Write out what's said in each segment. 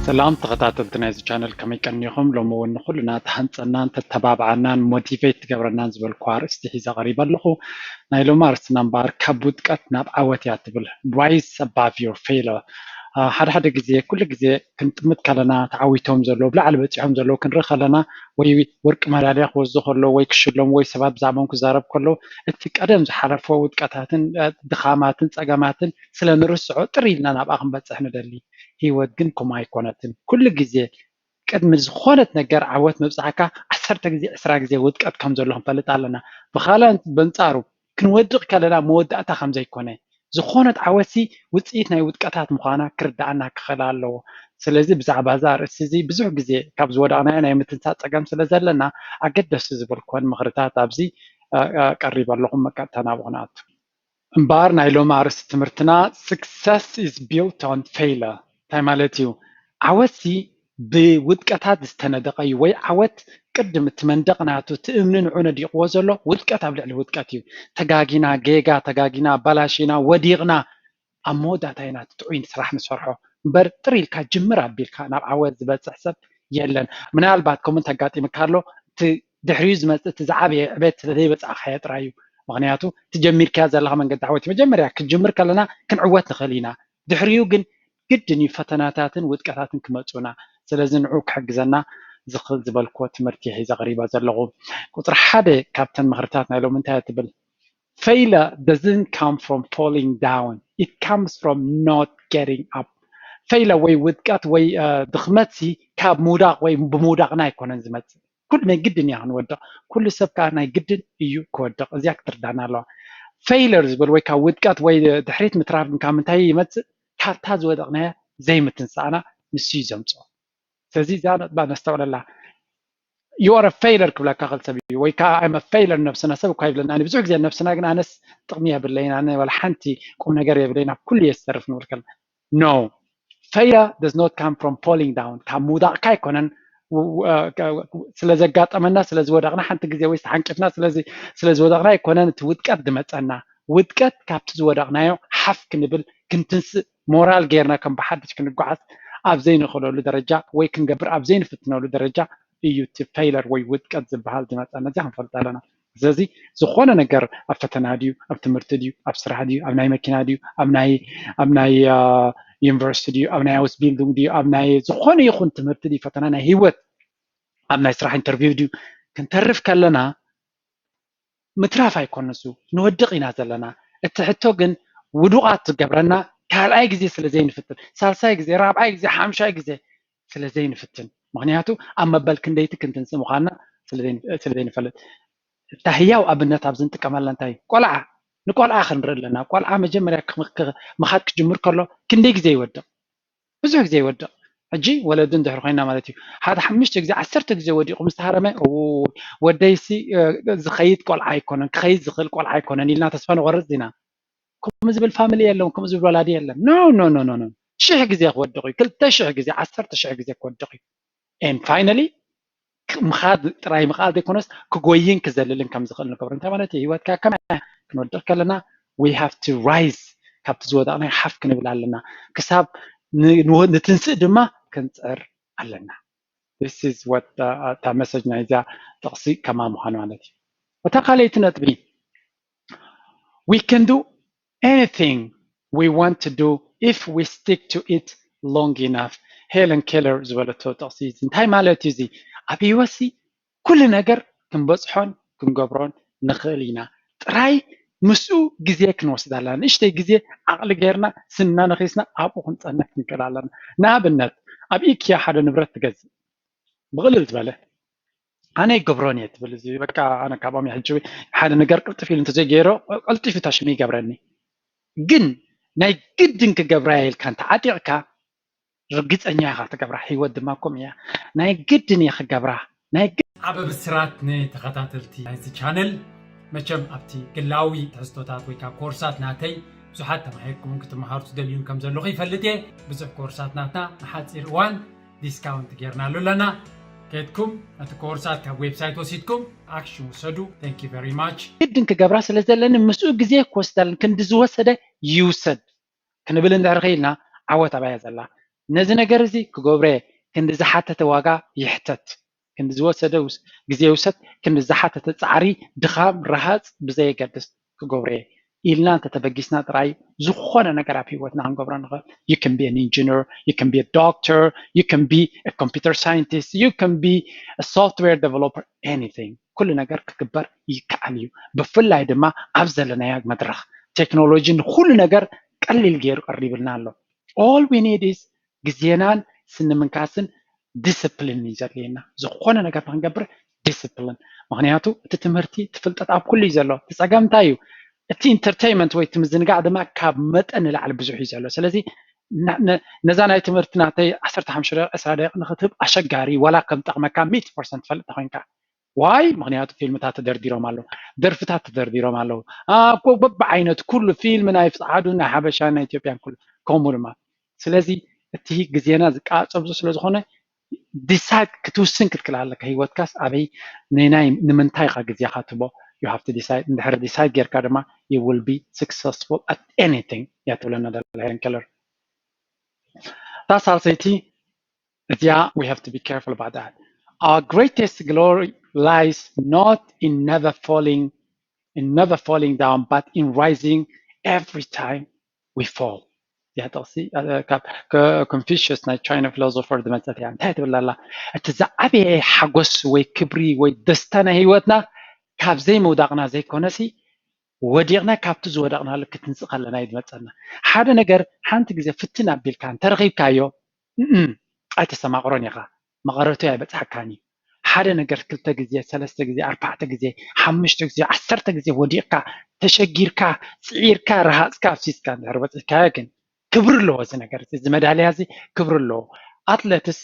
ሰላም ተኸታተልቲ ናይዚ ቻነል፣ ከመይ ቀኒኹም? ሎሚ እውን ንኹልና ተሃንጸናን ተተባብዓናን ሞቲቬት ትገብረናን ዝበልኩ ኣርእስቲ ሒዘ ቀሪበ ኣለኹ። ናይ ሎሚ ኣርእስትና እምበኣር ካብ ውድቀት ናብ ዓወት እያ ትብል። Rise above your failure። ሓደ ሓደ ግዜ፣ ኩሉ ግዜ ክንጥምት ከለና ተዓዊቶም ዘለዉ፣ ብላዕሊ በጺሖም ዘለዉ ክንርኢ ከለና፣ ወይ ወርቂ መዳልያ ክወስዱ ከለዉ፣ ወይ ክሽለሙ፣ ወይ ሰባት ብዛዕባኦም ክዛረብ ከለዉ፣ እቲ ቀደም ዝሓለፎ ውድቀታትን ድኻማትን ጸገማትን ስለ ንርስዖ ጥር ኢልና ናብኣ ክንበጽሕ ንደሊ። ህይወት ግን ከምኡ ኣይኮነትን። ኩሉ ግዜ ቅድሚ ዝኾነት ነገር ዓወት ምብጻሕካ ዓሰርተ ግዜ ዕስራ ግዜ ውድቀት ከም ዘሎ ክንፈልጥ ኣለና። ብኻልእ በንጻሩ ክንወድቕ ከለና መወዳእታ ከም ዘይኮነ፣ ዝኾነት ዓወትሲ ውጽኢት ናይ ውድቀታት ምዃና ክርድኣና ክኽእል ኣለዎ። ስለዚ ብዛዕባ እዚ ኣርእስቲ እዚ ብዙሕ ግዜ ካብ ዝወደቕናዮ ናይ ምትንሳእ ጸገም ስለ ዘለና ኣገደስቲ ዝበልኩወን ምኽርታት ኣብዚ ቀሪበ ኣለኹ። መቀጥታ ናብኡ ክንኣቱ። እምበኣር ናይ ሎሚ ኣርእስቲ ትምህርትና Success is built on failure እንታይ ማለት እዩ? ዓወትሲ ብውድቀታት ዝተነደቐ እዩ፣ ወይ ዓወት ቅድም እቲ መንደቕ ናቱ እቲ እምኒ ንዑ ነዲቕዎ ዘሎ ውድቀት ኣብ ልዕሊ ውድቀት እዩ። ተጋጊና፣ ጌጋ ተጋጊና፣ ኣባላሺና፣ ወዲቕና ኣብ መወዳእታ ኢና እቲ ጥዑይ ስራሕ ንሰርሖ እምበር ጥር ኢልካ ጅምር ኣቢልካ ናብ ዓወት ዝበፅሕ ሰብ የለን። ምናልባት ከምኡ እንተጋጢምካ ኣሎ እቲ ድሕሪኡ ዝመፅእ እቲ ዝዓበየ ዕቤት ስለዘይበፃእካዮ ጥራይ እዩ። ምክንያቱ እቲ ጀሚርካዮ ዘለካ መንገዲ ዓወት እዩ። መጀመርያ ክንጅምር ከለና ክንዕወት ንክእል ኢና። ድሕሪኡ ግን ግድን እዩ ፈተናታትን ውድቀታትን ክመፁና። ስለዚ ንዑ ክሕግዘና ዝኽእል ዝበልክዎ ትምህርቲ ሒዘ ቀሪበ ዘለኹ። ቁፅሪ ሓደ ካብተን ምኽርታት ናይ ሎሚ እንታይ እያ ትብል? Failure doesn't come from falling down, it comes from not getting up። Failure ወይ ውድቀት ወይ ድኽመት ሲ ካብ ምውዳቕ ወይ ብምውዳቕና ኣይኮነን ዝመፅእ። ኩሉ ናይ ግድን እያ ክንወድቕ። ኩሉ ሰብ ከዓ ናይ ግድን እዩ ክወድቕ። እዚያ ክትርዳና ኣለዋ። Failure ዝብል ወይ ካብ ውድቀት ወይ ድሕሪት ምትራፍ ካብ ምንታይ ይመፅእ? ካብታ ዝወደቕናያ ዘይምትንሳእና ንሱ እዩ ዘምፅኦ። ስለዚ እዛ ነጥባ ነስተውዕለላ። You are a failure ክብለካ ክእል ሰብ እዩ፣ ወይ ከዓ I'm a failure ነብስና ሰብ እኳ ይብለና። ብዙሕ ግዜ ነብስና ግን ኣነስ ጥቕሚ የብለይን፣ ኣነ ዋላ ሓንቲ ቁም ነገር የብለይን፣ ኣብ ኩሉ እየ ዝሰርፍ ንብል ከለና። No, failure does not come from falling down። ካብ ምውዳቕካ ኣይኮነን፣ ስለ ዘጋጠመና ስለ ዝወደቕና ሓንቲ ግዜ ወይ ተሓንቂፍና ስለ ዝወደቕና ኣይኮነን እቲ ውድቀት ዝመፀና። ውድቀት ካብቲ ዝወደቕናዮ ሓፍ ክንብል፣ ክንትንስእ፣ ሞራል ጌርና ከም ብሓድሽ ክንጓዓዝ ኣብ ዘይንኽእለሉ ደረጃ ወይ ክንገብር ኣብ ዘይንፍትነሉ ደረጃ እዩ እቲ failure ወይ ውድቀት ዝበሃል ዝመፀና። እዚኣ ክንፈልጥ ኣለና። ስለዚ ዝኾነ ነገር ኣብ ፈተና ድዩ፣ ኣብ ትምህርቲ ድዩ፣ ኣብ ስራሕ ድዩ፣ ኣብ ናይ መኪና ድዩ፣ ኣብ ናይ ኣብ ናይ ዩኒቨርሲቲ ድዩ፣ ኣብ ናይ ሃውስ ቢልዲንግ ድዩ፣ ኣብ ናይ ዝኾነ ይኹን ትምህርቲ ድዩ፣ ፈተና ናይ ህይወት፣ ኣብ ናይ ስራሕ ኢንተርቪው ድዩ፣ ክንተርፍ ከለና ምትራፍ ኣይኮነን እሱ፣ ንወድቕ ኢና ዘለና። እቲ ሕቶ ግን ውዱቓት ዝገብረና ካልኣይ ግዜ ስለ ዘይንፍትን፣ ሳልሳይ ግዜ፣ ራብዓይ ግዜ፣ ሓምሻይ ግዜ ስለ ዘይንፍትን። ምክንያቱ ኣብ መበል ክንደይቲ ክንትንስእ ምዃንና ስለ ዘይንፈልጥ። እታ ህያው ኣብነት ኣብዚ ንጥቀመላ እንታይ እዩ? ቆልዓ፣ ንቆልዓ ክንርኢ ኣለና። ቆልዓ መጀመርያ ምኻድ ክጅምር ከሎ ክንደይ ግዜ ይወድቕ? ብዙሕ ግዜ ይወድቕ። ሕጂ ወለዲ እንድሕር ኮይና ማለት እዩ፣ ሓደ ሓሙሽተ ግዜ ዓሰርተ ግዜ ወዲቑ ምስ ተሃረመ፣ ወደይሲ ዝኸይድ ቆልዓ ኣይኮነን፣ ክኸይድ ዝኽእል ቆልዓ ኣይኮነን ኢልና ተስፋ ንቆርፅ ኢና። ከምኡ ዝብል ፋሚሊ የለን፣ ከምኡ ዝብል ወላዲ የለን። No, no, no, no, no። ሽሕ ግዜ ክወድቕ እዩ፣ ክልተ ሽሕ ግዜ፣ ዓሰርተ ሽሕ ግዜ ክወድቕ እዩ። And finally ምኻድ ጥራይ ምኽኣል ዘይኮነስ ክጎይን ክዘልልን ከም ዝኽእል ንገብሮ። እንታይ ማለት እዩ? ህይወትካ ከመይ ክንወድቕ ከለና we have to rise፣ ካብቲ ዝወደቕናዮ ሓፍ ክንብል ኣለና። ክሳብ ንትንስእ ድማ ክንፅዕር ኣለና። This is what እታ መሰጅ ናይዛ ጥቕሲ ከማ ምዃኑ ማለት እዩ። እታ ካልኣይቲ ነጥቢ we can do anything we want to do if we stick to it long enough። ሄለን ኬለር ዝበለቶ ጥቕሲ እዚ እንታይ ማለት እዩ? እዚ ኣብ ህይወትሲ ኩሉ ነገር ክንበፅሖን ክንገብሮን ንኽእል ኢና። ጥራይ ምስኡ ግዜ ክንወስድ ኣለና። ንእሽተይ ግዜ ዓቕሊ ጌርና ስንና ነኺስና ኣብኡ ክንፀንሕ ክንክእል ኣለና። ንኣብነት ኣብ ኢኪያ ሓደ ንብረት ትገዝእ ብቕልል ዝበለ ኣነ ይገብሮን እየ ትብል። እዚ በቃ ኣነ ካብኦም እየ ሕጂ ሓደ ነገር ቅልጥፍ ኢሉ እንተዘይገይሮ ቀልጢፉ ታሽሚ ይገብረኒ። ግን ናይ ግድን ክገብራ ኢልካ እንተዓጢቕካ ርግፀኛ ኢኻ ትገብራ። ህይወት ድማ ከምኡ እያ። ናይ ግድን እየ ክገብራ። ናይ ግድን። ዓቢ ብስራት ንተኸታተልቲ ናይዚ ቻነል። መቸም ኣብቲ ግላዊ ትሕዝቶታት ወይ ከዓ ኮርሳት ናተይ ብዙሓት ተማሂርኩምን ክትመሃሩ ትደልዩን ከም ዘለኹ ይፈልጥ እየ። ብዙሕ ኮርሳት ናትና ንሓፂር እዋን ዲስካውንት ጌርናሉ ኣለና። ከድኩም ነቲ ኮርሳት ካብ ዌብሳይት ወሲድኩም ኣክሽን ውሰዱ። Thank you very much። ግድን ክገብራ ስለ ዘለኒ ምስኡ ግዜ ክወስድ ኣለኒ። ክንዲ ዝወሰደ ይውሰድ ክንብል እንድሕር ኽኢልና ዓወት ኣባያ ዘላ። ነዚ ነገር እዚ ክገብሮ እየ፣ ክንዲ ዝሓተተ ዋጋ ይሕተት፣ ክንዲ ዝወሰደ ግዜ ይውሰድ፣ ክንዲ ዝሓተተ ጻዕሪ፣ ድኻም፣ ረሃጽ ብዘየገድስ ክገብሮ እየ ኢልና እንተተበጊስና ጥራይ ዝኾነ ነገር ኣብ ህይወትና ክንገብሮ ንኽእል። You can be an engineer, you can be a doctor, you can be a computer scientist, you can be a software developer, anything. ኩሉ ነገር ክግበር ይከኣል እዩ። ብፍላይ ድማ ኣብ ዘለናዮ መድረኽ ቴክኖሎጂ ንኹሉ ነገር ቀሊል ገይሩ ቀሪብልና ኣሎ። All we need is ግዜናን ስንምንካስን ዲስፕሊን እዩ ዘድልየና። ዝኾነ ነገር ንክንገብር ዲስፕሊን። ምክንያቱ እቲ ትምህርቲ፣ እቲ ፍልጠት ኣብ ኩሉ እዩ ዘሎ። እቲ ጸገም እንታይ እዩ? እቲ ኢንተርቴይንመንት ወይ እቲ ምዝንጋዕ ድማ ካብ መጠን ንላዕሊ ብዙሕ እዩ ዘሎ። ስለዚ ነዛ ናይ ትምህርቲ ናተይ ዓሰርተ ሓሙሽተ ደቂቕ፣ ዕስራ ደቂቕ ንክትህብ ኣሸጋሪ፣ ዋላ ከም ጠቕመካ ሚእቲ ፐርሰንት ትፈልጥ ተኮይንካ። ዋይ? ምክንያቱ ፊልምታት ተደርዲሮም ኣለዉ፣ ደርፍታት ተደርዲሮም ኣለዉ፣ በብዓይነት ኩሉ ፊልም ናይ ጸዓዱ ናይ ሓበሻ ናይ ኢትዮጵያን ኩሉ ከምኡ ድማ። ስለዚ እቲ ግዜና ዝቃጸብዞ ስለዝኾነ ዲሳይድ ክትውስን ክትክል ኣለካ። ህይወትካስ ኣበይ ንናይ ንምንታይ ካ ግዜኻ ትቦ? You have to decide። እንድሕር ዲሳይድ ጌርካ ድማ you will be successful at anything እያ ትብለና ደላ ሄለን ከለር። እታ ሳልሰይቲ እዚኣ we have to be careful about that. Our greatest glory lies not in never falling, in never falling down, but in rising every time we fall. እዚኣ ጥቕሲ ካብ ኮንፊሽስ ናይ ቻይና ፊሎሶፈር ዝመፀት እያ። እንታይ ትብል ኣላ? እቲ ዝዓበየ ሓጎስ ወይ ክብሪ ወይ ደስታ ናይ ህይወትና ካብ ዘይምውዳቕና ዘይኮነሲ ወዲቕና ካብቲ ዝወደቕናሉ ክትንስእ ከለና እዩ ዝመፀና። ሓደ ነገር ሓንቲ ግዜ ፍትን ኣቢልካ እንተረኺብካዮ ኣይተስተማቕሮን ኢኻ፣ መቐረቱ ኣይበፅሓካን እዩ። ሓደ ነገር ክልተ ግዜ፣ ሰለስተ ግዜ፣ ኣርባዕተ ግዜ፣ ሓሙሽተ ግዜ፣ ዓሰርተ ግዜ ወዲቕካ፣ ተሸጊርካ፣ ስዒርካ፣ ረሃፅካ፣ ኣፍሲስካ እንድሕር በፂሕካዮ ግን ክብሪ ኣለዎ። እዚ ነገር እዚ፣ እዚ መዳልያ እዚ ክብሪ ኣለዎ። ኣትለትስ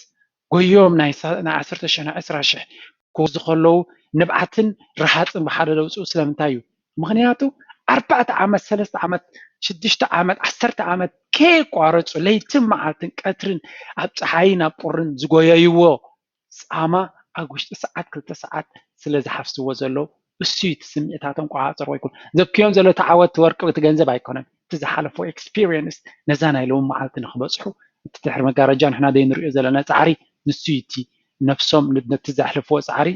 ጎዮም ናይ ዓሰርተ ሽሕ፣ ናይ ዕስራ ሽሕ ክወስዱ ከለዉ ንብዓትን ረሃፅን ብሓደ ዘውፅኡ ስለምንታይ እዩ? ምክንያቱ ኣርባዕተ ዓመት፣ ሰለስተ ዓመት፣ ሽዱሽተ ዓመት፣ ዓሰርተ ዓመት ከየቋረፁ ለይትን መዓልትን ቀትርን ኣብ ፀሓይን ኣብ ቁርን ዝጎየይዎ ፃማ ኣብ ውሽጢ ሰዓት ክልተ ሰዓት ስለ ዝሓፍስዎ ዘለዉ እሱ እዩ እቲ ስምዒታቶም ቆፃፅርዎ ይኩን ዘብክዮም ዘሎ እቲ ዓወት፣ እቲ ወርቂ፣ እቲ ገንዘብ ኣይኮነን። እቲ ዝሓለፍዎ ኤክስፒሪየንስ ነዛ ናይ ሎሚ መዓልቲ ንክበፅሑ እቲ ድሕሪ መጋረጃ ንሕና ዘይንሪኦ ዘለና ፃዕሪ ንሱ እዩ እቲ ነብሶም ነቲ ዘሕልፍዎ ፃዕሪ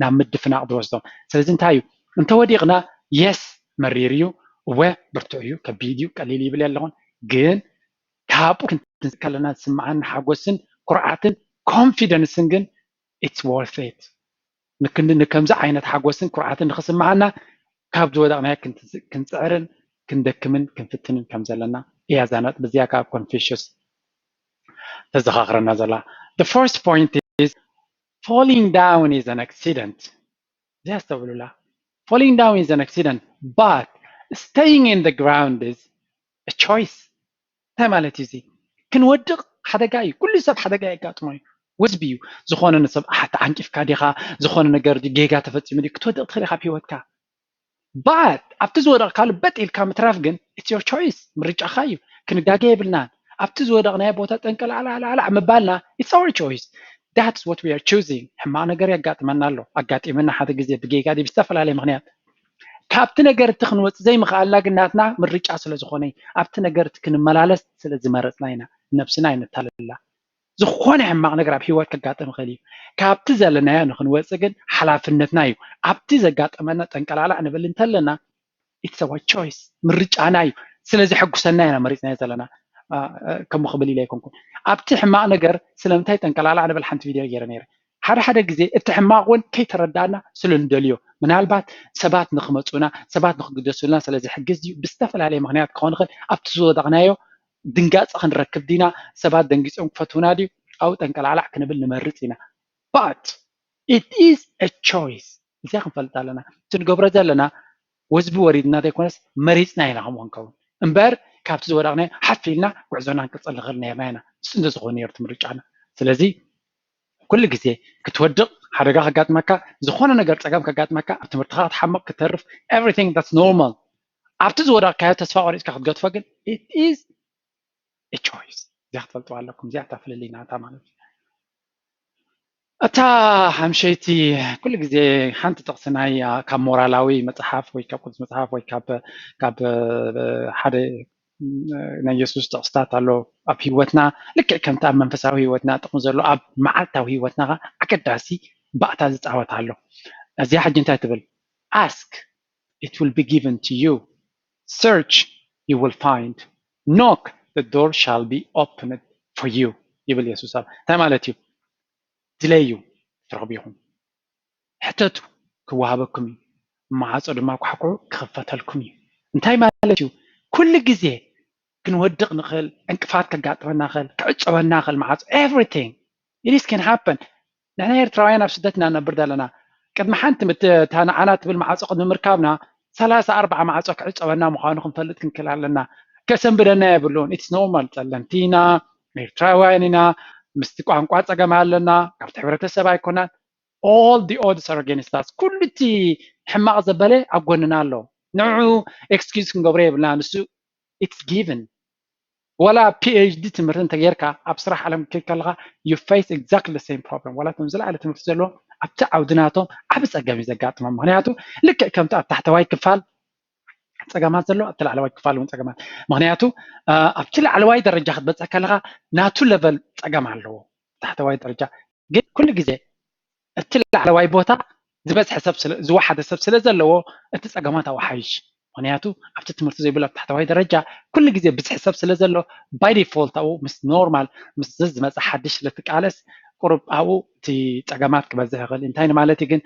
ናብ ምድፍናቕ ዝወስዶም። ስለዚ እንታይ እዩ እንተወዲቕና የስ መሪር እዩ እወ ብርቱዕ እዩ ከቢድ እዩ ቀሊል ይብል ኣለኹን ግን ካብኡ ክንትንስእ ከለና ዝስምዓና ሓጎስን ኩርዓትን ኮንፊደንስን ግን it's worth it። ንክንዲ ንከምዚ ዓይነት ሓጎስን ኩርዓትን ንክስምዓና ካብ ዝወደቕናዮ ክንጽዕርን ክንደክምን ክንፍትንን ከም ዘለና እያ እዛ ነጥቢ እዚኣ ካብ ኮንፊሽስ ተዘኻኽረና ዘላ። The first point is falling down is an accident። እዚኣ ኣስተውዕሉላ። Falling down is an accident, but staying in the ground is a choice. እንታይ ማለት እዩ እዚ? ክንወድቕ ሓደጋ እዩ። ኩሉ ሰብ ሓደጋ የጋጥሞ እዩ። ወዝቢ እዩ። ዝኾነ ንሰብ ተዓንቂፍካ ዲኻ፣ ዝኾነ ነገር ጌጋ ተፈፂሙ ድዩ ክትወድቕ ትኽእል ኢኻ ኣብ ህይወትካ። But ኣብቲ ዝወደቕካሉ በጥ ኢልካ ምትራፍ ግን it's your choice፣ ምርጫኻ እዩ። ክንጋገ የብልናን። ኣብቲ ዝወደቕናዮ ቦታ ጠንቀላዕላዕላዕ ምባልና it's our choice። That's what we are choosing። ሕማቕ ነገር የጋጥመና ኣሎ። ኣጋጢመና ሓደ ግዜ ብጌጋ ድዩ ብዝተፈላለየ ምኽንያት ካብቲ ነገር እቲ ክንወፅእ ዘይምኽኣልና ግን ናትና ምርጫ ስለ ዝኾነ ኣብቲ ነገር እቲ ክንመላለስ ስለ ዝመረፅና ኢና። ነብስና ኣይነታልላ። ዝኾነ ሕማቕ ነገር ኣብ ህይወት ከጋጥም ይኽእል እዩ። ካብቲ ዘለናዮ ንክንወፅእ ግን ሓላፍነትና እዩ። ኣብቲ ዘጋጠመና ጠንቀላዕላዕ ንብል እንተለና it's our choice፣ ምርጫና እዩ። ስለ ዘሐጉሰና ኢና መሪፅናዮ ዘለና። ከምኡ ክብል ኢለ ኣይኮንኩን። ኣብቲ ሕማቕ ነገር ስለምንታይ ጠንቀላዕላዕ ንብል ሓንቲ ቪድዮ ገይረ ነይረ። ሓደ ሓደ ግዜ እቲ ሕማቕ እውን ከይተረዳእና ስለ ንደልዮ፣ ምናልባት ሰባት ንክመፁና፣ ሰባት ንክግደሱልና ስለ ዝሕግዝ እዩ። ብዝተፈላለየ ምክንያት ክኸውን ይኽእል። ኣብቲ ዝወደቕናዮ ድንጋፀ ክንረክብ ዲና? ሰባት ደንጊፆም ክፈትውና ድዩ? ኣብኡ ጠንቀላዕላዕ ክንብል ንመርፅ ኢና። But it is a choice። እዚኣ ክንፈልጥ ኣለና። እቲ ንገብሮ ዘለና ወዝቢ ወሪድና ዘይኮነስ መሪፅና ኢና ከምኡ ክንከውን እምበር ካብቲ ዝወደቕናዮ ሓፍ ኢልና ጉዕዞና ክንቅፅል ንኽእል ነርና ኢና። ንሱ እንተዝኾነ ነይሩ እቲ ምርጫና። ስለዚ ኩሉ ግዜ ክትወድቕ፣ ሓደጋ ከጋጥመካ፣ ዝኾነ ነገር ፀገም ከጋጥመካ፣ ኣብ ትምህርትኻ ክትሓምቕ፣ ክትተርፍ፣ everything that's normal። ኣብቲ ዝወደቕካዮ ተስፋ ቆሪፅካ ክትገድፎ ግን it is a choice። እዚኣ ክትፈልጥዋ ኣለኩም። እዚኣ እታ ፍልልይ ናታ ማለት እዩ። እታ ሓምሸይቲ ኩሉ ግዜ ሓንቲ ጥቕሲ ናይ ካብ ሞራላዊ መፅሓፍ ወይ ካብ ቅዱስ መፅሓፍ ወይ ካብ ሓደ ናይ የሱስ ጥቕስታት ኣሎ ኣብ ህይወትና። ልክዕ ከምቲ ኣብ መንፈሳዊ ህይወትና ጥቕሚ ዘሎ ኣብ መዓልታዊ ህይወትና ኣገዳሲ ባእታ ዝፃወት ኣሎ። እዚኣ ሕጂ እንታይ ትብል? Ask, it will be given to you, search, you will find, knock, the door shall be opened for you ይብል የሱስ። ኣብ እንታይ ማለት እዩ? ድለዩ፣ ትረኽቡ ኢኹም። ሕተቱ፣ ክወሃበኩም እዩ። ማዕጾ ድማ ኳሕኩሑ፣ ክኽፈተልኩም እዩ። እንታይ ማለት እዩ? ኩሉ ግዜ ክንወድቕ ንኽእል፣ ዕንቅፋት ከጋጥመና ኽእል፣ ክዕጸወና ኽእል ማዕጾ። Everything, it is can happen። ንሕና ኤርትራውያን ኣብ ስደት ኢና ነብር ዘለና። ቅድሚ ሓንቲ ምት እታ ንዓና ትብል ማዕጾ ቅድሚ ምርካብና ሰላሳ ኣርባዓ ማዕጾ ክዕጸወና ምዃኑ ክንፈልጥ ክንክእል ኣለና። ከሰንብደና የብሉን። It's normal። ጸለምቲ ኢና፣ ኤርትራውያን ኢና፣ ምስቲ ቋንቋ ጸገም ኣለና፣ ካብቲ ሕብረተሰብ ኣይኮናን። All the odds are against us። ኩሉ እቲ ሕማቕ ዘበለ ኣብ ጎንና ኣሎ። ንዑ excuse ክንገብሮ የብልና። ንሱ it's given። ወላ PhD ትምህርቲ እንተጌርካ ኣብ ስራሕ ዓለም ክትከድ ከለኻ you face exactly the same problem። ዋላ እቶም ዝለዓለ ትምህርቲ ዘለዎም ኣብቲ ዓውዲ ናቶም ዓቢ ጸገም እዩ ዘጋጥሞም። ምኽንያቱ ልክዕ ከምቲ ኣብ ታሕተዋይ ክፋል ጸገማት ዘሎ ኣብቲ ላዕለዋይ ክፋል እውን ጸገማት። ምኽንያቱ ኣብቲ ላዕለዋይ ደረጃ ክትበጽሕ ከለኻ ናቱ level ጸገም ኣለዎ። ታሕተዋይ ደረጃ ግን ኩሉ ግዜ እቲ ላዕለዋይ ቦታ ዝበዝሐ ሰብ ዝወሓደ ሰብ ስለ ዘለዎ እቲ ጸገማት ኣውሓይሽ። ምኽንያቱ ኣብቲ ትምህርቲ ዘይብሉ ኣብ ታሕተዋይ ደረጃ ኩሉ ግዜ ብዝሒ ሰብ ስለ ዘሎ by default ኣብኡ ምስ normal ምስ ዝመጽእ ሓድሽ ስለትቃለስ ቁሩብ ኣብኡ እቲ ጸገማት ክበዝሕ ይኽእል። እንታይ ንማለት እዩ ግን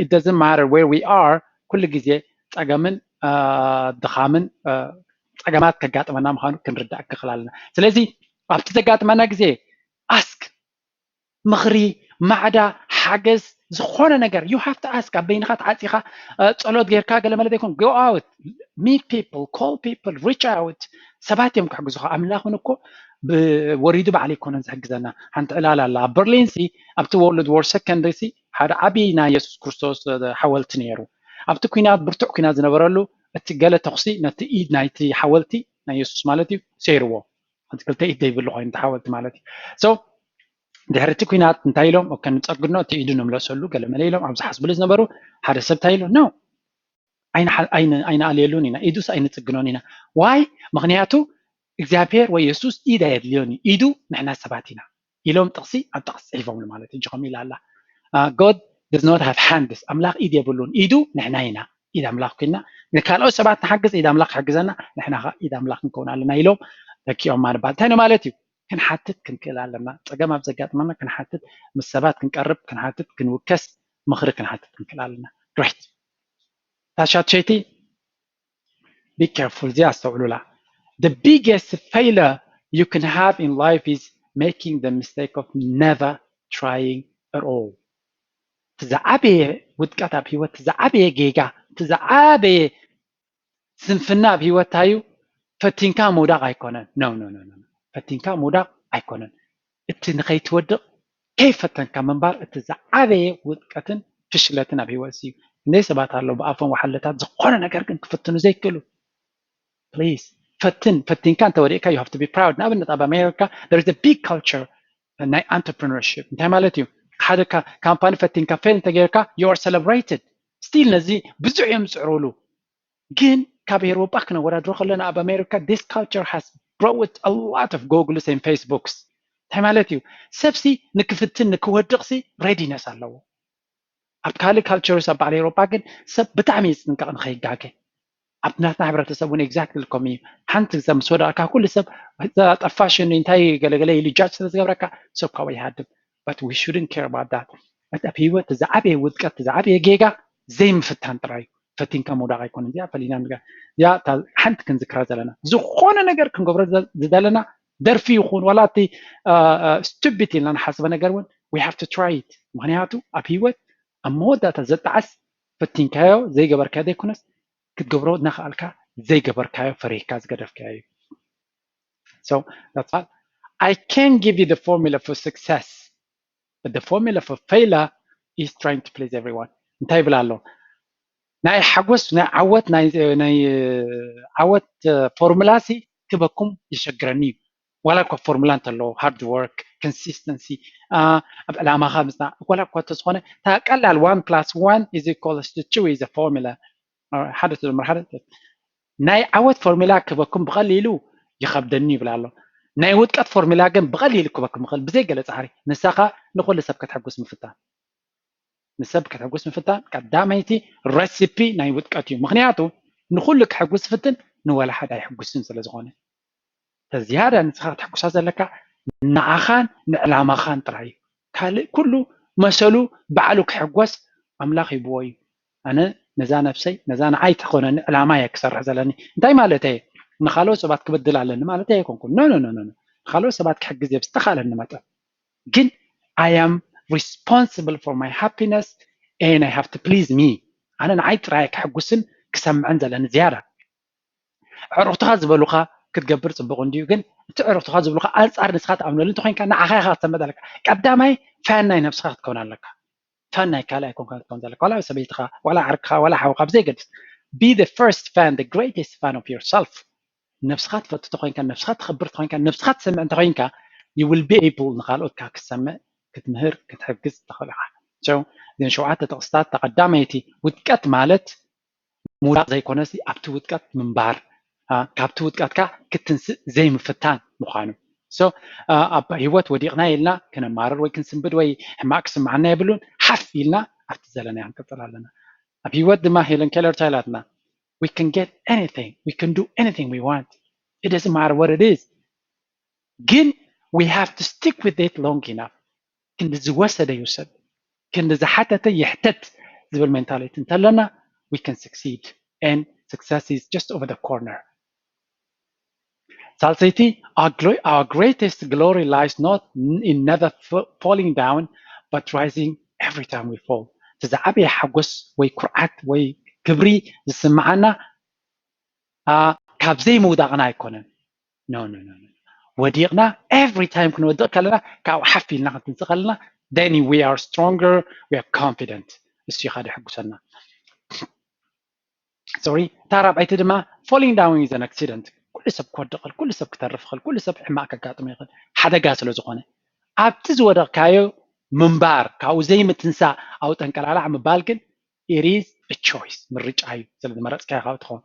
it doesn't matter where we are ኩሉ ግዜ ጸገምን ድኻምን ጸገማት ከጋጥመና ምዃኑ ክንርዳእ ክኽእል ኣለና። ስለዚ ኣብቲ ዘጋጥመና ግዜ ask ምኽሪ፣ ማዕዳ፣ ሓገዝ፣ ዝኾነ ነገር you have to ask። ኣብ በይንኻ ተዓፂኻ ጸሎት ጌርካ ገለ መለ ዘይኮን go out, meet people, call people, reach out። ሰባት እዮም ክሕግዙኻ። ኣምላኽ እውን እኮ ወሪዱ ባዕሉ ኣይኮነን ዝሕግዘና። ሓንቲ ዕላል ኣላ ኣብ በርሊን ሲ ኣብቲ World War Second ሲ ሓደ ዓብዪ ናይ የሱስ ክርስቶስ ሓወልቲ ነይሩ። ኣብቲ ኲናት ብርቱዕ ኲናት ዝነበረሉ እቲ ገለ ተኹሲ ነቲ ኢድ ናይቲ ሓወልቲ ናይ የሱስ ማለት እዩ ሰይርዎ። ሓንቲ ክልተ ኢድ ዘይብሉ ኮይኑ ተሓወልቲ ማለት እዩ። So ድሕሪ እቲ ኲናት እንታይ ኢሎም? ኦከ ንፀግኖ እቲ ኢዱ ንምለሰሉ ገለ መለ ኢሎም ኣብ ዝሓስብሉ ዝነበሩ ሓደ ሰብ እንታይ ኢሉ? No ኣይንኣልየሉን ኢና፣ ኢዱስ ኣይንፅግኖን ኢና። ዋይ? ምክንያቱ እግዚኣብሔር ወይ የሱስ ኢድ ኣየድልዮን እዩ፣ ኢዱ ንሕና ሰባት ኢና ኢሎም ጥቕሲ ኣብ ጥቕሲ ፅሒፎምሉ ማለት እዩ። ከምኡ ኢላ ኣላ God does not have hands። ኣምላኽ ኢድ የብሉን፣ ኢዱ ንሕና ኢና። ኢድ ኣምላኽ ኮይና ንካልኦት ሰባት ንሓግዝ፣ ኢድ ኣምላኽ ክሕግዘና፣ ንሕና ኢድ ኣምላኽ ክንከውን ኣለና ኢሎም ተኪኦም ማንባል እንታይ ነው ማለት እዩ? ክንሓትት ክንክእል ኣለና። ፀገም ኣብ ዘጋጥመና ክንሓትት፣ ምስ ሰባት ክንቀርብ ክንሓትት፣ ክንውከስ፣ ምኽሪ ክንሓትት ክንክእል ኣለና። Great። ታሻት ሸይቲ be careful፣ እዚኣ ኣስተውዕሉላ። The biggest failure you can have in life is making the mistake of never trying at all። እቲ ዝዓበየ ውድቀት ኣብ ህይወት፣ እቲ ዝዓበየ ጌጋ፣ እቲ ዝዓበየ ስንፍና ኣብ ህይወት እንታይ እዩ? ፈቲንካ ምውዳቕ ኣይኮነን። No no no no። ፈቲንካ ምውዳቕ ኣይኮነን። እቲ ንኸይትወድቕ ከይፈተንካ ምንባር እቲ ዝዓበየ ውድቀትን ፍሽለትን ኣብ ህይወት እዩ። ክንደይ ሰባት ኣለዉ ብኣፎም ወሓለታት ዝኾነ ነገር ግን ክፍትኑ ዘይክእሉ። Please ፈትን፣ ፈቲንካ እንተወዲቕካ you have to be proud። ንኣብነት ኣብ ኣሜሪካ there is a big culture ናይ entrepreneurship። እንታይ ማለት እዩ? ሓደ ካምፓኒ ፈቲንካ fail እንተጌርካ you are celebrated። Still ነዚ ብዙሕ እዮም ዝፅዕሩሉ። ግን ካብ ኤውሮጳ ክነወዳድሮ ከለና ኣብ ኣሜሪካ this culture has brought a lot of Googles and Facebooks። እንታይ ማለት እዩ? ሰብሲ ንክፍትን ንክወድቕሲ readiness ኣለዎ። ኣብ ካልእ cultures ኣብ በዓል ኤውሮጳ ግን ሰብ ብጣዕሚ ይፅንቀቕ ንኸይጋገ። ኣብ ናትና ሕብረተሰብ እውን exactly ከምኡ እዩ። ሓንቲ ሰብ ምስ ወደቕካ ኩሉ ሰብ ጠፋሽ እንታይ ገለገለ ኢሉ judge ስለ ዝገብረካ ሰብ ካብኡ ይሃድም። But we shouldn't care about that። ኣብ ህይወት ዝዓበየ ውድቀት ዝዓበየ ጌጋ ዘይምፍታን ጥራይ እዩ። ፈቲንካ ምውዳቕ ኣይኮነን። እዚኣ ፈሊና ንጋ እዚኣ ሓንቲ ክንዝክራ ዘለና ዝኾነ ነገር ክንገብሮ ዝደለና ደርፊ ይኹን ዋላ እቲ stupid ኢልና ንሓስበ ነገር እውን we have to try it። ምክንያቱ ኣብ ህይወት ኣብ መወዳእታ ዘጣዓስ ፈቲንካዮ ዘይገበርካዮ ዘይኮነስ ክትገብሮ እናኽኣልካ ዘይገበርካዮ ፈሪህካ ዝገደፍካዮ እዩ። So that's all. I can give you the formula for success, but the formula for failure is trying to please everyone። እንታይ ይብል ኣሎ? ናይ ሓጎስ ናይ ዓወት ናይ ዓወት ፎርሙላ ሲ ክበኩም ይሸግረኒ እዩ። ዋላ እኳ ፎርሙላ እንተለዎ hard work፣ consistency፣ ኣብ ዕላማኻ ምፅና ዋላ እኳ እንተዝኾነ እታ ቀላል one plus one is equals to two is a formula። ሓደ ተደምር ሓደ ናይ ዓወት ፎርሙላ ክበኩም ብቐሊሉ ይኸብደኒ ይብል ኣሎ። ናይ ውድቀት ፎርሙላ ግን ብቐሊሉ ክበኩም ይኽእል ብዘይ ገለ ጻዕሪ። ንሳኻ ንኹሉ ሰብ ከተሐጉስ ምፍታን። ንሰብ ከተሐጉስ ምፍታን ቀዳመይቲ ረሲፒ ናይ ውድቀት እዩ። ምኽንያቱ ንኹሉ ክሕጉስ ዝፍትን ንወላ ሓደ ኣይሕጉስን ስለ ዝኾነ። ተዝያዳ ንስኻ ከተሐጉሳ ዘለካ ንዓኻን ንዕላማኻን ጥራይ እዩ። ካልእ ኩሉ መሰሉ ባዕሉ ክሕጎስ ኣምላኽ ሂብዎ እዩ። ኣነ ነዛ ነብሰይ ነዛ ንዓይ ትኾነኒ ዕላማ እየ ክሰርሕ ዘለኒ። እንታይ ማለት እየ? ንኻልኦት ሰባት ክበድል ኣለኒ ማለት ኣይኮንኩን። ኖ ኖ ኖ ኖ። ንኻልኦት ሰባት ክሕግዝ እየ ብዝተኻለኒ መጠን። ግን I am responsible for my happiness and I have to please me. ኣነ ንዓይ ጥራይ ክሕጉስን ክሰምዕን ዘለኒ ዝያዳ። ኣዕሩኽትኻ ዝበሉኻ ክትገብር ጽቡቕ እንድዩ፣ ግን እቲ ኣዕሩኽትኻ ዝብሉኻ ኣንጻር ንስኻ ትኣምነሉ እንተኾይንካ ንዓኻ ኢኻ ክትሰምዕ ኣለካ። ቀዳማይ ፋን ናይ ነብስኻ ክትከውን ኣለካ። ፋን ናይ ካልእ ኣይኮንካ ክትከውን ዘለካ። ዋላ ሰበይትኻ፣ ዋላ ዓርክኻ፣ ዋላ ሓውካ ብዘይገድስ። Be the first fan, the greatest fan of yourself. ነብስኻ ትፈቱ ተኾይንካ፣ ነብስኻ ተኸብር ተኾይንካ፣ ነብስኻ ትሰምዕ እንተኾይንካ you will be able ንኻልኦትካ ክትሰምዕ፣ ክትምህር፣ ክትሕግዝ ትኽእል ኢኻ። So እዘን ሸውዓተ ጥቕስታት ተቐዳመይቲ ውድቀት ማለት ምውዳቕ ዘይኮነሲ ኣብቲ ውድቀት ምንባር፣ አ፣ ካብቲ ውድቀትካ ክትንስእ ዘይምፍታን ምዃኑ። So አ፣ ኣብ ህይወት ወዲቕና ኢልና ክነማርር ወይ ክንስንብድ ወይ ሕማቕ ክስምዓና የብሉን። ሓፍ ኢልና ኣብቲ ዘለናዮ ክንቅጽል ኣለና። ኣብ ህይወት ድማ ሄለን ኬለር እንታይ ኢላትና? We can get anything, we can do anything we want. It doesn't matter what it is. ግን we have to stick with it long enough. ክንዲ ዝወሰደ ይውሰድ፣ ክንዲ ዝሓተተ ይሕተት ዝብል ሜንታሊቲ እንተለና we can succeed, and success is just over the corner. ሳልሰይቲ, our, glo- our greatest glory lies not in never f- falling down, but rising every time we fall. እቲ ዝዓበየ ሓጎስ ወይ ኩርዓት ወይ ክብሪ ዝስምዓና አ፣ ካብ ዘይምውዳቕና ኣይኮነን። No, no, no, no. ወዲቕና every time ክንወድቕ ከለና ካብኡ ሓፍ ኢልና ክንትንስእ ከለና then we are stronger, we are confident. እሱ እዩ ካደ ሕጉሰና። Sorry፣ እታ ራብዓይቲ ድማ falling down is an accident። ኩሉ ሰብ ክወድቕ ይኽእል፣ ኩሉ ሰብ ክተርፍ ይኽእል፣ ኩሉ ሰብ ሕማቕ ከጋጥሞ ይኽእል፣ ሓደጋ ስለ ዝኾነ። ኣብቲ ዝወደቕካዮ ምንባር፣ ካብኡ ዘይምትንሳእ፣ ኣብኡ ጠንቀላላዕ ምባል ግን it is a choice፣ ምርጫ እዩ። ስለ ዝመረጽካዮ ካብ ትኸውን።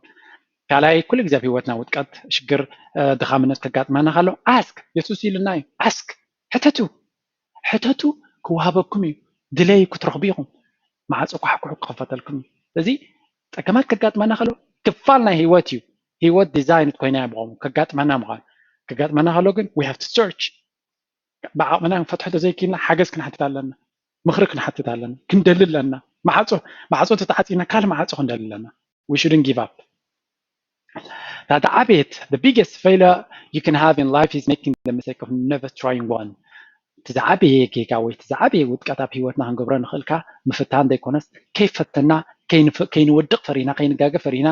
ካልኣይ፣ ኩሉ ግዜ ኣብ ህይወትና ውድቀት፣ ሽግር፣ እ፣ ድኻምነት ከጋጥመና ከሎ ask፣ የሱስ ኢሉና እዩ። Ask፣ ሕተቱ፣ ሕተቱ ክወሃበኩም እዩ። ድለዩ ክትረኽቡ ኢኹም። ማዕጾ ኳሕኩሑ ክኸፈተልኩም እዩ። ስለዚ ጸገማት ከጋጥመና ከሎ ክፋል ናይ ህይወት እዩ። ህይወት ዲዛይን ኮይና እያ ብቐሙ ከጋጥመና ምዃኑ። ከጋጥመና ከሎ ግን we have to search። ብዓቕምና ክንፈትሖ ተዘይክኢልና ሓገዝ ክንሓትት ኣለና። ምኽሪ ክንሓትት ኣለና። ክንደሊ ኣለና። ማዕጾ ማዕጾ ተተዓጺና ካልእ ማዕጾ ክንደሊ ኣለና። We shouldn't give up። እታ ዝዓበየት, the biggest failure you can have in life is making the mistake of never trying one። እቲ ዝዓበየ ጌጋ ወይ እቲ ዝዓበየ ውድቀት ኣብ ህይወትና ክንገብሮ ንኽእልካ ምፍታን ዘይኮነስ ከይፈተና ከይንፍ- ከይንወድቕ ፈሪና ከይንጋገ ፈሪና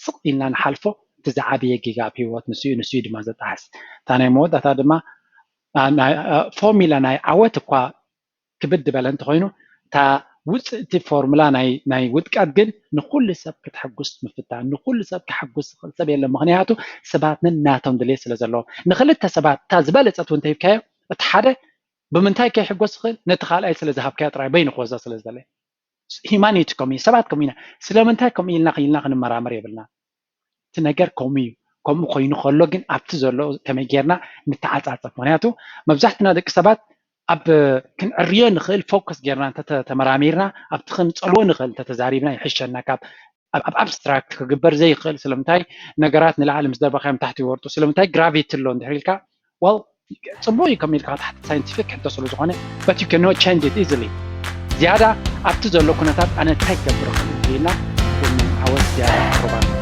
ስቕ ኢልና ንሓልፎ እቲ ዝዓበየ ጌጋ ኣብ ህይወት ንሱ እዩ። ንሱ እዩ ድማ ዘጣሕስ። እታ ናይ መወዳእታ ድማ ፎርሚላ ናይ ዓወት እኳ ክብድ ዝበለ እንተኾይኑ እታ ውፅእቲ ፎርሙላ ናይ ናይ ውድቀት ግን ንኩሉ ሰብ ክትሕጉስ ምፍታን፣ ንኩሉ ሰብ ክሕጉስ ዝኽእል ሰብ የለን። ምክንያቱ ሰባት ነናቶም ድሌት ስለ ዘለዎም ንክልተ ሰባት እታ ዝበለፀት እውን ተሂብካዮ እቲ ሓደ ብምንታይ ከይሕጎስ ይኽእል? ነቲ ካልኣይ ስለ ዝሃብካዮ ጥራይ በይኑ ክወዛ ስለ ዝደለየ። ሂማኒቲ ከምኡ እዩ፣ ሰባት ከምኡ ኢና። ስለምንታይ ከምኡ ኢልና ክኢልና ክንመራመር የብልና። እቲ ነገር ከምኡ እዩ። ከምኡ ኮይኑ ከሎ ግን ኣብቲ ዘሎ ከመይ ጌርና ንተዓጻጸፍ? ምክንያቱ መብዛሕትና ደቂ ሰባት ኣብ ክንዕርዮ ንኽእል ፎከስ ጌርና እንተተመራሚርና ኣብቲ ክንጸልዎ ንኽእል እንተተዛሪብና ይሕሸና ካብ ኣብ ኣብስትራክት ክግበር ዘይኽእል። ስለምንታይ ነገራት ንላዕሊ ምስ ደርበኻዮም ታሕቲ ይወርጡ? ስለምንታይ ግራቪቲ ኣሎ እንድሕር ኢልካ? Well, ጽቡቕ እዩ ከም ኢልካ ክትሓትት ሳይንቲፊክ ሕቶ ስለ ዝኾነ, but you cannot change it easily። ዝያዳ ኣብቲ ዘሎ ኩነታት ኣነ እንታይ ክገብር እኽእል ኢልና ዓወት ዝያዳ ቅሩባት